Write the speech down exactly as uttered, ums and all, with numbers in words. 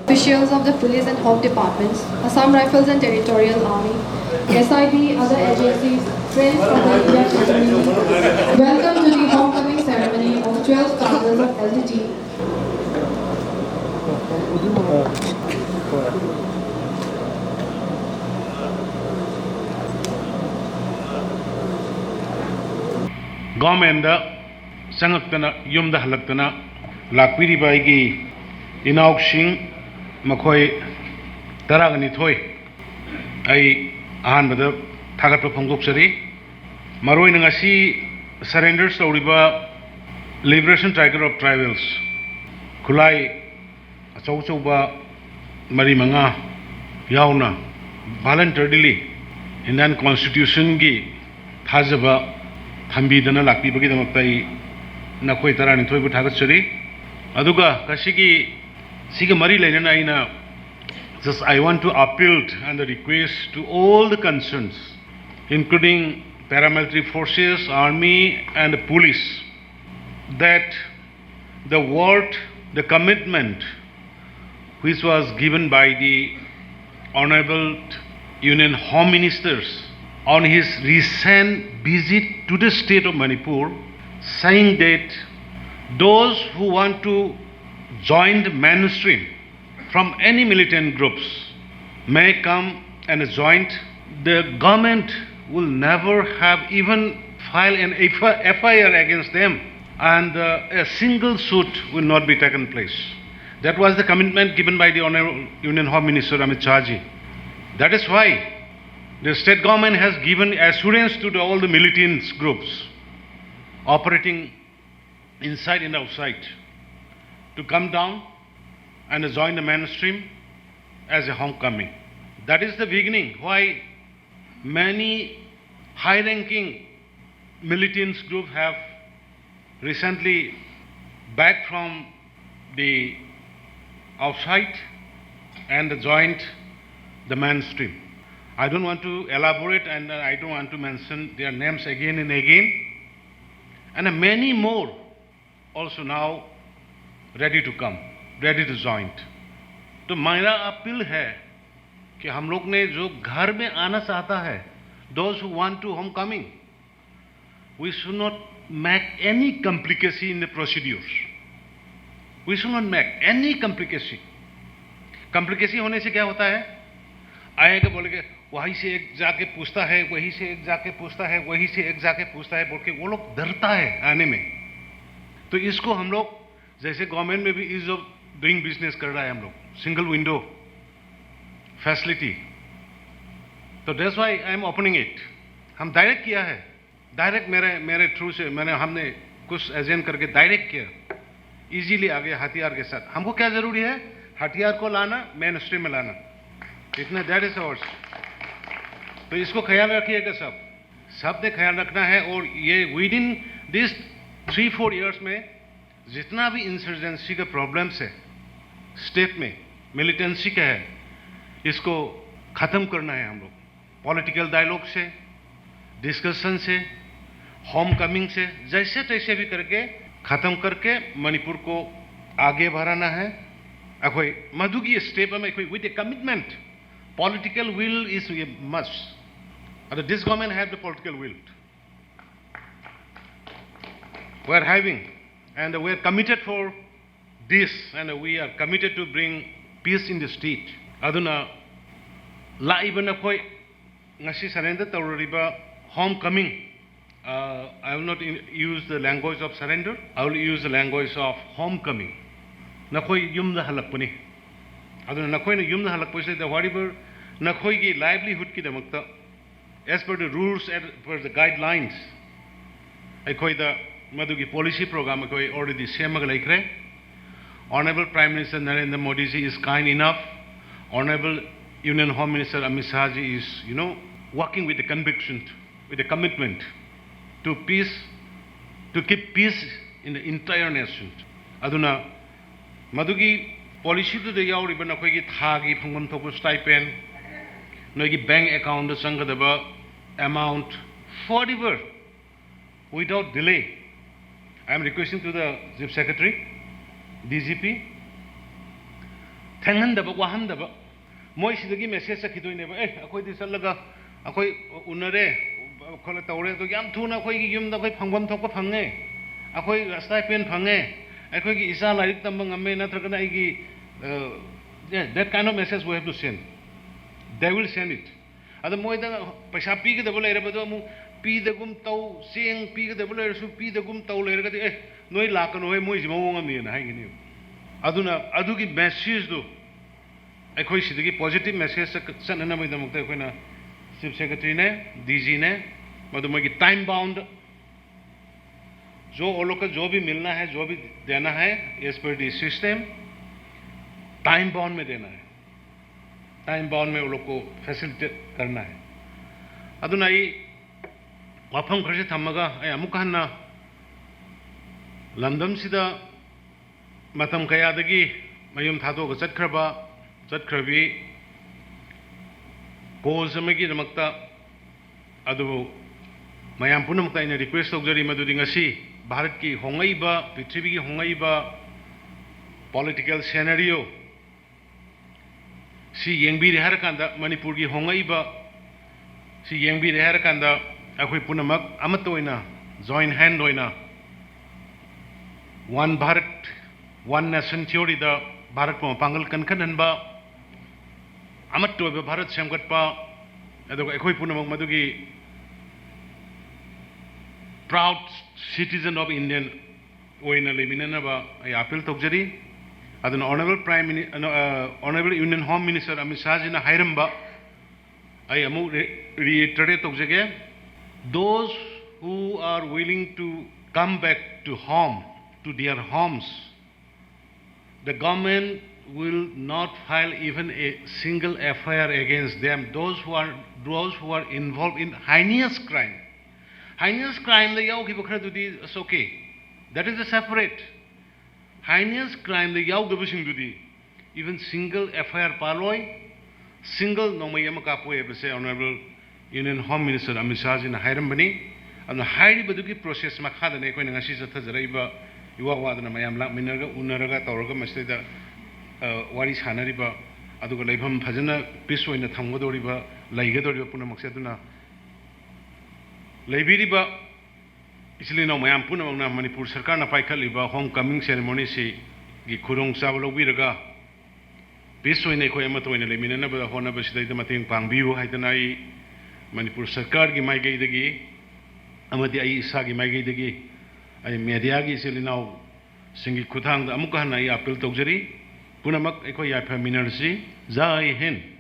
Officials of the police and home departments, Assam Rifles and Territorial Army, S I B, other agencies, friends of the India Academy, welcome to the homecoming ceremony of twelve cadres of L T T. ꯒꯣꯔꯃꯦꯟꯗ ꯆꯪꯉꯛꯇꯅ, ꯌꯨꯝꯗ ꯍꯜꯂꯛꯇꯅ ꯂꯥꯛꯄꯤꯔꯤꯕ ꯑꯩꯒꯤ ꯏꯅꯥꯎꯁꯤꯡ, ꯃꯈꯣꯏ ꯇꯔꯥꯒ ꯅꯤꯊꯣꯏ, ꯑꯩ ꯑꯍꯥꯟꯕꯗ ꯊꯥꯒꯠꯄ ꯐꯣꯡꯗꯣꯛꯆꯔꯤ꯫ ꯃꯔꯨꯑꯣꯏꯅ ꯉꯁꯤ surrender ꯇꯧꯔꯤꯕ Liberation Tiger of Tribals, ꯈꯨꯠꯂꯥꯏ ꯑꯆꯧ ꯑꯆꯧꯕ ꯃꯔꯤ ꯃꯉꯥ ꯌꯥꯎꯅ voluntarily Indian Constitution ꯒꯤ ꯊꯥꯖꯕ ꯊꯝꯕꯤꯗꯅ ꯂꯥꯛꯄꯤꯕꯒꯤꯗꯃꯛꯇ ꯑꯩ ꯅꯈꯣꯏ ꯇꯔꯥꯅꯤꯊꯣꯏꯕꯨ ꯊꯥꯒꯠꯆꯔꯤ꯫ ꯑꯗꯨꯒ ꯉꯁꯤꯒꯤ, ꯁꯤꯒ ꯃꯔꯤ ꯂꯩꯅꯅ ꯑꯩꯅ just, I want to appeal and request to all the concerns, including paramilitary forces, army and the police, that the word, the commitment which was given by the Honorable Union Home Ministers on his recent visit to the state of Manipur, saying that those who want to join the mainstream from any militant groups may come and join. The government will never have even filed an F I R against them, and uh, a single suit will not be taken place. That was the commitment given by the Honorable Union Home Minister Amit Shah ji. That is why the state government has given assurance to the, all the militant groups operating inside and outside to come down and join the mainstream as a homecoming. That is the beginning why many high-ranking militants group have recently back from the outside and joined the mainstream. I don't want to elaborate and I don't want to mention their names again and again. And many more also now ready to come. ready to join. तो मेरा appeal है कि हम लोग ने जो घर में आना चाहता है, those who want to homecoming, we should not make any complication in the procedures. We should not make any complication. Complication होने से क्या होता है? आएगा बोलेंगे, वहीं से एक जाके पूछता है, वहीं से एक जाके पूछता है, वहीं से एक जाके पूछता है बोल के वो लोग डरता है आने में। तो इसको हम लोग, जैसे गवर्नमेंट में भी ईज ऑफ डूइंग बिजनेस कर रहा है हम लोग, सिंगल विंडो फैसिलिटी। तो that's why I am opening it. हम डायरेक्ट किया है, डायरेक्ट मेरे मेरे थ्रू से मैंने, हमने कुछ एजेंट करके डायरेक्ट किया, इजीली आ गया हथियार के साथ। हमको क्या ज़रूरी है? हथियार को लाना, मेन स्ट्रीम में लाना, इतना, दैट इज आवर्स। तो इसको ख्याल रखिएगा सब, सब ने ख्याल रखना है। और ये with in this three four years में जितना भी इंसर्जेंसी का प्रॉब्लम्स है स्टेट में, मिलिटेंसी का है, इसको ख़त्म करना है हम लोग। पॉलिटिकल डायलॉग से, डिस्कशन से, होम कमिंग से, जैसे तैसे भी करके ख़त्म करके मणिपुर को आगे बढ़ाना है। ꯑꯩꯈꯣꯏ ꯃꯗꯨꯒꯤ ꯁ꯭ꯇꯦꯞ ꯑꯃ ꯑꯩꯈꯣꯏ with a commitment, political will is a must. And this government have the political will. We are having, and we are committed for this, and we are committed to bring peace in the state. ꯑꯗꯨꯅ ꯂꯥꯛꯏꯕ ꯅꯈꯣꯏ ꯉꯁꯤ surrender ꯇꯧꯔꯨꯔꯤꯕ home coming, uh, I will not in- use the language of surrender, I will use the language of homecoming. ꯅꯈꯣꯏ ꯌꯨꯝꯗ ꯍꯜꯂꯛꯄꯅꯤ꯫ ꯑꯗꯨꯅ ꯅꯈꯣꯏꯅ ꯌꯨꯝꯗ ꯍꯜꯂꯛꯄꯁꯤꯗ whatever ꯅꯈꯣꯏꯒꯤ ꯂꯥꯏꯚꯂꯤꯍꯨꯗꯀꯤꯗꯃꯛꯇ, as per the rules, as per the guidelines, ꯑꯩꯈꯣꯏꯗ ꯃꯗꯨꯒꯤ ꯄꯣꯂꯤꯁꯤ ꯄ꯭ꯔꯣꯒ꯭ꯔꯥꯝ ꯑꯩꯈꯣꯏ ꯑꯣꯜꯔꯦꯗꯤ ꯁꯦꯝꯃꯒ ꯂꯩꯈ꯭ꯔꯦ꯫ Honorable Prime Minister Narendra Modi ji is kind enough. Honorable Union Home Minister Amit Shah ji is, you know, working with the conviction, with the commitment to peace, to keep peace in the entire nation. ꯑꯗꯨꯅ ꯃꯗꯨꯒꯤ ꯄꯣꯂꯤꯁꯤꯗꯨꯗ ꯌꯥꯎꯔꯤꯕ ꯅꯈꯣꯏꯒꯤ ꯊꯥꯒꯤ ꯐꯪꯐꯝ ꯊꯣꯛꯄ stipend, ꯅꯣꯏꯒꯤ bank ꯑꯦꯀꯥꯎꯟꯗ ꯆꯪꯒꯗꯕ amount, forever, without delay, I am requesting to the Chief Secretary, D G P, ꯊꯦꯡꯍꯟꯗꯕ, ꯋꯥꯍꯟꯗꯕ꯫ ꯃꯣꯏ ꯁꯤꯗꯒꯤ ꯃꯦꯁꯦꯖ ꯆꯠꯈꯤꯗꯣꯏꯅꯦꯕ, "ꯑꯦ, ꯑꯩꯈꯣꯏꯗꯤ ꯆꯠꯂꯒ ꯑꯩꯈꯣꯏ ꯎꯅꯔꯦ, ꯈꯣꯠꯂꯦ ꯇꯧꯔꯦ, ꯑꯗꯨ ꯌꯥꯝ ꯊꯨꯅ ꯑꯩꯈꯣꯏꯒꯤ ꯌꯨꯝꯗ ꯑꯩꯈꯣꯏ ꯐꯪꯐꯝ ꯊꯣꯛꯄ ꯐꯪꯉꯦ, ꯑꯩꯈꯣꯏ ꯁ꯭ꯇꯥꯏꯄꯦꯟ ꯐꯪꯉꯦ, ꯑꯩꯈꯣꯏꯒꯤ ꯏꯆꯥ ꯂꯥꯏꯔꯤꯛ ꯇꯝꯕ ꯉꯝꯃꯦ, ꯅꯠꯇ꯭ꯔꯒꯅ ꯑꯩꯒꯤ," uh, yeah, that kind of message we have to send. They will send it. ꯑꯗ ꯃꯣꯏꯗ ꯄꯩꯁꯥ ꯄꯤꯒꯗꯕ ꯂꯩꯔꯕꯗꯣ ꯑꯃꯨꯛ ꯄꯤꯗꯒꯨꯝ ꯇꯧ, ꯆꯦꯡ ꯄꯤꯒꯗꯕ ꯂꯩꯔꯁꯨ ꯄꯤꯗꯒꯨꯝ ꯇꯧ ꯂꯩꯔꯒꯗꯤ, "ꯑꯦ, ꯅꯣꯏ ꯂꯥꯛꯀꯅꯨ ꯍꯦ, ꯃꯣꯏꯁꯤ ꯃꯑꯣꯡ ꯑꯃꯅꯦꯅ" ꯍꯥꯏꯒꯅꯦꯕ꯫ ꯑꯗꯨꯅ ꯑꯗꯨꯒꯤ ꯃꯦꯁꯦꯖꯇꯨ ꯑꯩꯈꯣꯏ ꯁꯤꯗꯒꯤ ꯄꯣꯖꯤꯇꯤꯚ ꯃꯦꯁꯦꯖ ꯆꯠꯅꯅꯕꯒꯤꯗꯃꯛꯇ ꯑꯩꯈꯣꯏꯅ ꯆꯤꯐ ꯁꯦꯀ꯭ꯔꯦꯇꯔꯤꯅꯦ, ꯗꯤ ꯖꯤꯅꯦ, ꯃꯗꯨ ꯃꯣꯏꯒꯤ ꯇꯥꯏꯝ ꯕꯥꯎꯟꯗ, जो वो लोग का जो भी मिलना है, जो भी देना है, as per the system, time bound में देना है। टाइम बाउंड में वो लोग को फैसिलिटेट करना है। ꯑꯗꯨꯅ ꯑꯩ ꯋꯥꯐꯝ ꯈꯔꯁꯤ ꯊꯝꯃꯒ ꯑꯩ ꯑꯃꯨꯛ ꯍꯟꯅ ꯂꯝꯗꯝꯁꯤꯗ ꯃꯇꯝ ꯀꯌꯥꯗꯒꯤ ꯃꯌꯨꯝ ꯊꯥꯗꯣꯛꯑꯒ ꯆꯠꯈ꯭ꯔꯕ, ꯆꯠꯈ꯭ꯔꯕꯤ ꯀꯣꯖ ꯑꯃꯒꯤꯗꯃꯛꯇ, ꯑꯗꯨꯕꯨ ꯃꯌꯥꯝ ꯄꯨꯝꯅꯃꯛꯇ ꯑꯩꯅ ꯔꯤꯀ꯭ꯋꯦꯁ ꯇꯧꯖꯔꯤ, ꯃꯗꯨꯗꯤ ꯉꯁꯤ ꯚꯥꯔꯠꯀꯤ ꯍꯣꯡꯂꯛꯏꯕ, ꯄ꯭ꯔꯤꯊꯤꯕꯤꯒꯤ ꯍꯣꯡꯂꯛꯏꯕ ꯄꯣꯂꯤꯇꯤꯀꯦꯜ ꯁꯦꯅꯥꯔꯤꯑꯣ ꯁꯤ ꯌꯦꯡꯕꯤꯔꯦ ꯍꯥꯏꯔꯀꯥꯟꯗ, ꯃꯅꯤꯄꯨꯔꯒꯤ ꯍꯣꯡꯂꯛꯏꯕ ꯁꯤ ꯌꯦꯡꯕꯤꯔꯦ ꯍꯥꯏꯔꯀꯥꯟꯗ, ꯑꯩꯈꯣꯏ ꯄꯨꯝꯅꯃꯛ ꯑꯃꯠꯇ ꯑꯣꯏꯅ, ꯖꯣꯏꯟ ꯍꯦꯟ ꯑꯣꯏꯅ, ꯋꯥꯟ ꯚꯥꯔꯠ, ꯋꯥꯟ ꯅꯦꯁꯟ ꯊꯤꯑꯣꯔꯤꯗ ꯚꯥꯔꯠꯄꯨ ꯃꯄꯥꯡꯒꯜ ꯀꯟꯈꯠꯍꯟꯕ, ꯑꯃꯠꯇ ꯑꯣꯏꯕ ꯚꯥꯔꯠ ꯁꯦꯝꯒꯠꯄ, ꯑꯗꯨꯒ ꯑꯩꯈꯣꯏ ꯄꯨꯝꯅꯃꯛ ꯃꯗꯨꯒꯤ proud citizen of Indian ꯑꯣꯏꯅ ꯂꯩꯃꯤꯟꯅꯅꯕ ꯑꯩ ꯑꯥꯄꯤꯜ ꯇꯧꯖꯔꯤ꯫ ꯑꯗꯨꯅ Honourable Prime Mini-, ꯑ, Honourable Union Home Minister Amit ꯁꯥꯍꯖꯤꯅ ꯍꯥꯏꯔꯝꯕ, ꯑꯩ ꯑꯃꯨꯛ ꯔꯤꯏꯇꯔꯦꯠ ꯇꯧꯖꯒꯦ, those who are willing to come back to home, to their homes, the government will not file even a single F I R against them, those who are, those who are involved in heinous crime. Heinous crimeꯗ ꯌꯥꯎꯈꯤꯕ ꯈꯔꯗꯨꯗꯤ, it's okay, that is a separate. Heinous crimeꯗ ꯌꯥꯎꯗꯕꯁꯤꯡꯗꯨꯗꯤ even single F I R ꯄꯥꯜꯂꯣꯏ, single ꯅꯣꯡꯃꯩ ꯑꯃ ꯀꯥꯞꯄꯣꯏ ꯍꯥꯏꯕꯁꯦ Honourable Union Home Minister Amit ꯁꯥꯍꯖꯤꯅ ꯍꯥꯏꯔꯝꯕꯅꯤ꯫ ꯑꯗꯨꯅ ꯍꯥꯏꯔꯤꯕꯗꯨꯒꯤ process ꯃꯈꯥꯗꯅꯤ ꯑꯩꯈꯣꯏꯅ ꯉꯁꯤ ꯆꯠꯊꯖꯔꯛꯏꯕ, ꯏꯋꯥ ꯋꯥꯗꯅ ꯃꯌꯥꯝ ꯂꯥꯛꯃꯤꯟꯅꯔꯒ, ꯎꯅꯔꯒ ꯇꯧꯔꯒ ꯃꯁꯤꯗꯩꯗ ꯋꯥꯔꯤ ꯁꯥꯟꯅꯔꯤꯕ, ꯑꯗꯨꯒ ꯂꯩꯐꯝ ꯐꯖꯅ ꯄꯤꯁ ꯑꯣꯏꯅ ꯊꯝꯒꯗꯧꯔꯤꯕ, ꯂꯩꯒꯗꯧꯔꯤꯕ ꯄꯨꯝꯅꯃꯛꯁꯦ꯫ ꯑꯗꯨꯅ ꯂꯩꯕꯤꯔꯤꯕ ꯏꯆꯤꯜ ꯏꯅꯥꯎ ꯃꯌꯥꯝ ꯄꯨꯝꯅꯃꯛꯅ ꯃꯅꯤꯄꯨꯔ ꯁꯔꯀꯥꯔꯅ ꯄꯥꯏꯈꯠꯂꯤꯕ ꯍꯣꯝ ꯀꯃꯤꯡ ꯁꯦꯔꯦꯃꯣꯅꯤꯁꯤꯒꯤ ꯈꯨꯗꯣꯡꯆꯥꯕ ꯂꯧꯕꯤꯔꯒ, ꯄꯤꯁ ꯑꯣꯏꯅ ꯑꯩꯈꯣꯏ ꯑꯃꯠꯇ ꯑꯣꯏꯅ ꯂꯩꯃꯤꯟꯅꯅꯕ ꯍꯣꯠꯅꯕꯁꯤꯗꯩꯗ ꯃꯇꯦꯡ ꯄꯥꯡꯕꯤꯌꯨ ꯍꯥꯏꯗꯅ ꯑꯩ ꯃꯅꯤꯄꯨꯔ ꯁꯔꯀꯥꯔꯒꯤ ꯃꯥꯏꯀꯩꯗꯒꯤ ꯑꯃꯗꯤ ꯑꯩ ꯏꯁꯥꯒꯤ ꯃꯥꯏꯀꯩꯗꯒꯤ ꯑꯩ ꯃꯦꯗꯤꯌꯥꯒꯤ ꯏꯆꯤꯜ ꯏꯅꯥꯎꯁꯤꯡꯒꯤ ꯈꯨꯠꯊꯥꯡꯗ ꯑꯃꯨꯛꯀ ꯍꯟꯅ ꯑꯩ ꯑꯥꯄꯤꯜ ꯇꯧꯖꯔꯤ꯫ ꯄꯨꯝꯅꯃꯛ ꯑꯩꯈꯣꯏ ꯌꯥꯏꯐꯃꯤꯟꯅꯔꯁꯤ꯫ ꯖꯥꯏ ꯍꯤꯟꯗ꯫